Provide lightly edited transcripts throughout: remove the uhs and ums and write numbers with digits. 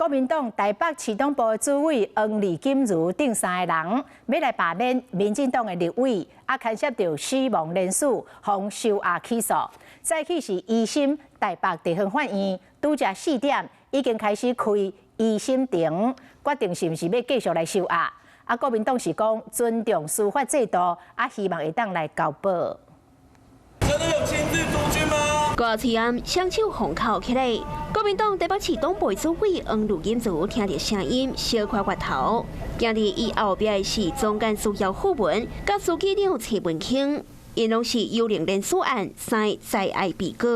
國民黨台北市黨部主委黃呂錦茹等三個人，欲來罷免民進黨的立委，啊牽涉著死亡連署，予收押起訴。早起是一審台北地方法院，拄才4點已經開始開一審庭，決定是毋是欲繼續來收押。啊，國民黨是講尊重司法制度，啊，希望會當來交保。真的有親自督軍嗎？歌詞案雙手予銬起來，國民黨台北市黨部主委黃呂錦茹聽著聲音，小可搖頭。行佇伊後壁的是總幹事姚富文，佮書記長蔡文興，𪜶攏是幽靈連署案三个在押被告。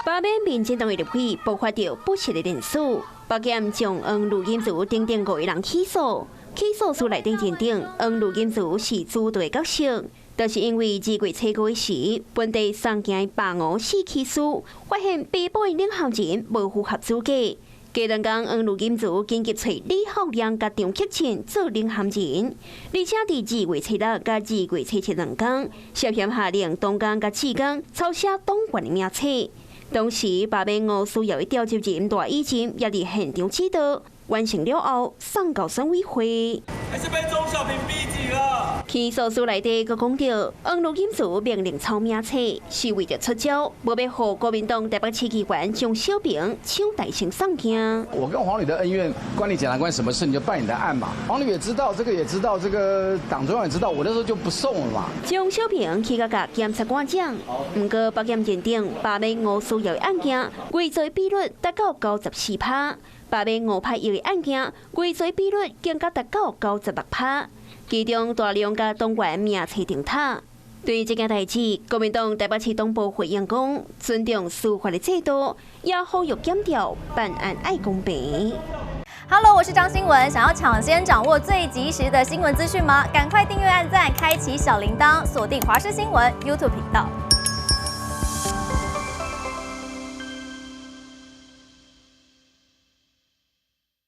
罷免民進黨的立委，爆發著不實的連署，北檢將黃呂錦茹等等五个人起訴，起訴書內底認定黃呂錦茹是主導的角色，就是因為2月初5時，本地送件的854起訴，發現被捕的領銜人無符合資格。隔兩工，黃呂錦茹緊急揣李孝亮佮張克勤做領銜人，而且佇2月初6佮2月初7兩工，涉嫌下令東江佮志剛抄寫黨員的名冊。當時罷免吳思瑤的召集人賴以仁也佇現場指導，完成了後送交選委會。還是被鍾小平逼急了。起訴書內底閣講著，黃呂錦茹命令抄名冊是為著出招，無欲予國民黨台北市議員鍾小平搶代先送件。我跟黃呂的恩怨，關你檢察官什麼事？你就辦你的案嘛。黃呂也知道，這個也知道，這個黨中央也知道，我那時候就不送了嘛。鍾小平去共檢察官講，毋過北檢認定罷免吳思瑤的案件，違罪比率達到94%，罷免吳柏毅的案件，違罪比率更加達到96%。其中大量共黨員名冊重疊。對這件代誌，國民黨台北市黨部回應講，尊重司法的制度，也呼籲檢調辦案愛公平。 Hello，我是張新聞，想要搶先掌握最及時的新聞資訊嗎？趕快訂閱、按讚、開啟小鈴鐺，鎖定華視新聞 YouTube 頻道。